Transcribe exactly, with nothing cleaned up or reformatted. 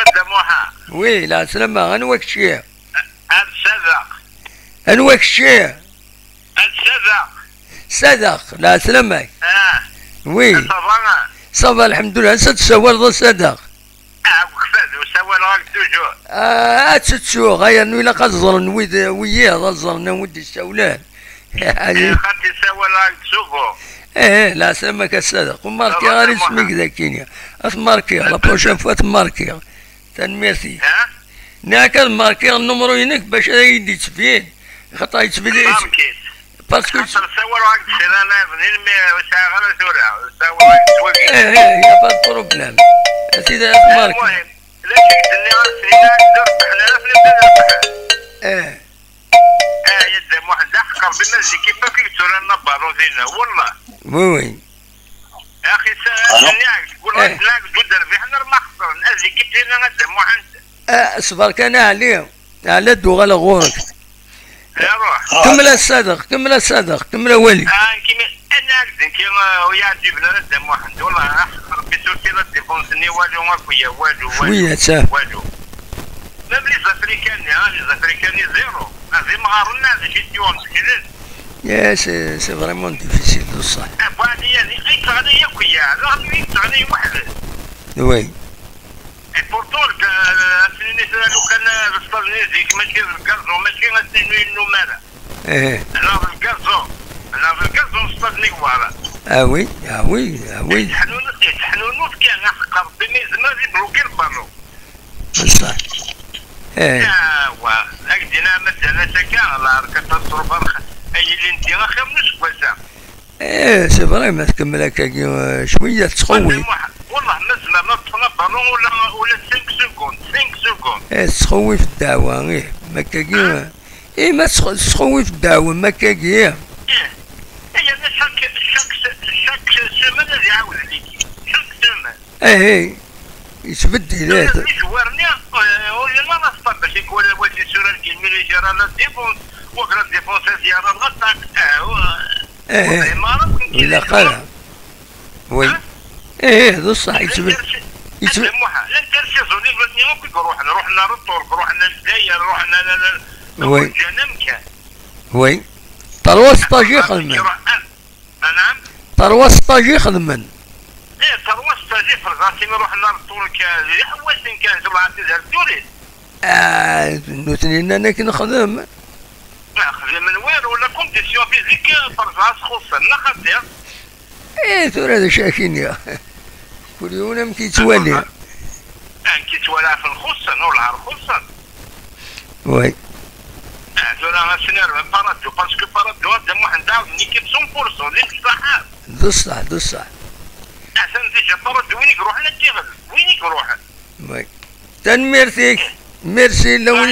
Dda Muḥa. Oui, lɛeslama, anwa kečči? Ad Sadeq. Anwa kečči? Ad Sadeq. Sadeq, lɛeslama-k. Ah. Oui. Ça va? Ça va, lḥemdullah. Ansa d-tessawaleḍ a Sadeq? Ah, deg Ukfadu, ssawaleɣ-ak toujours. Ah, ad tettuɣ, ay, rnu ilaq ad ẓren wid, wiyiḍ, ad ẓren anwa d-issawlen. Eh, xaṭi ssawaleɣ-ak-d souvent. Eh, eh, lɛeslama-k a Sadeq. Ur markiɣ ara isem-ik dagi-nni. Ad t-markiɣ, la prochaine fois ad t-markiɣ. Tanemmirt-ik. Ha? Nniɣ-ak ad markiɣ nnumru-inek bac ad iyi-d-yettbin. Xaṭer yettbin. Markit. Parce que... Xaṭer ssawaleɣ-ak-d kra n yiḍ-nni, mi ur sɛiɣ ara tura. Ssawaleɣ-ak-d wagi. Eh, eh, y a pas de problème. A sidi, ad t-markiɣ. Almuhim, d acu i k-d-nniɣ ass-nni, ma d-rebḥen ara, ad rebḥen. Eh. Ah, ya Dda Muḥend, aḥeqq Rebbi, ma d l'équipe akk i yetturaren abalu dinna, wallah. Oui, oui. Axi, sa-, ass-nni, deg wul-, eh, la deg uderbi, ḥna ma xesren, ad l'équipe dinna, a Dda Muḥend. Ah, ṣber kan a Ɛli. Ɛli, ad d-uɣaleɣ ɣur-k. Iruḥ. Kemmel a Sadeq, kemmel a Sadeq, kemmel awali. Ah, nekk mi-, ana ak-d nekk, eh, ur yi-ɛǧiben ara Dda Muḥend. Wallah, aḥeqq Rebbi, surtout la défense-nni, walu akk, ya walu, walu. Cwiya, ta. Walu. Même les Africains, hein, les Africains, zéro. Ah, d imɣaren, ah, d acu i t-yuɣen seg-sen? Eh, c'est, c'est vraiment difficile, d ṣṣeḥ. Ah, bu Ɛli, ay teɣli akk, ya, d aɣmi i teɣli weḥd-s. Oui. Et pourtant, le ga-, ass-nni, lukan, eh, le stade-nni zik, mačči d lgaẓu, mačči ass-nni ur yennum ara. Eh. Neɣ d lgaẓu, neɣ d lgaẓu n stade-nni deg Waɛrab. Ah oui, ah oui, ah oui. Yettḥnunut, yettḥnunut kan, aḥeqq Rebbi, ma yezmer ad ibluki lbalu. Ṣṣeḥ. Eh. Awa, ak-d-iniɣ ma d-nnan akka, la rkatat s rubarx, ay ilindi axir n useggas-a. Eh, c'est vrai, ma tkemmel akkagi, eh, cwiya tettxewwif. Wallah, ma zemren ad ṭṭfen abalu ula, ula cinq secondes, cinq secondes. Eh, tettxewwif ddeɛwa, ih, ma akkagi, eh, ih, ma tettx-, tettxewwif ddeɛwa, ma akkagi, ih. Eh, eh, yerna chaque, chaque, chaque semaine ad iɛawed liki. Chaque semaine. Eh, eh, yettbeddil, eh. Mi zwarni, eh, ur yelli ara teṭṭef bac i kwala wati sura n Gilmini, jara la défense, wa la défense, ad yara l'attaque. Eh, wa-, Eh, eh. Ur ilaq ara. Oui. Eh, eh, d ṣṣeḥ, yettbe-, yettbe-, L'intersaison, les autres, ils ont pu rouh, rouh, rouh, rouh, Lezzayer, rouh, rouh, rouh, Oui. Ǧǧan amkan. Oui. Terwa seṭṭaj ixedmen. Anɛam? Terwa seṭṭaj ixedmen. Eh, terwa seṭṭaj ixedmen, imi rouh, rouh, rouh, kan, d iḥewwasen kan, tebɛa tudert turin. Ah, nutni nnan akken xdem. Ah, xdimen walu, la condition physique, terẓa txuṣṣen, neɣ xaṭi? Eh, tura d acu ara k-iniɣ? Kul yiwen amek yettwali. Amek yettwali ɣef lxuṣṣen, ur lɛar xuṣṣen. Oui. Ah, tura ass-nni rban Paradou, parce que Paradou, Dda Muḥend, d une équipe cent pour cent, d imecṭaḥ. D ṣṣeḥ, d ṣṣeḥ. Atan déjà Paradou, win i iruḥen ad t-iɣleb, win i iruḥen. Oui. Tanemmirt-ik. Merci, lawan.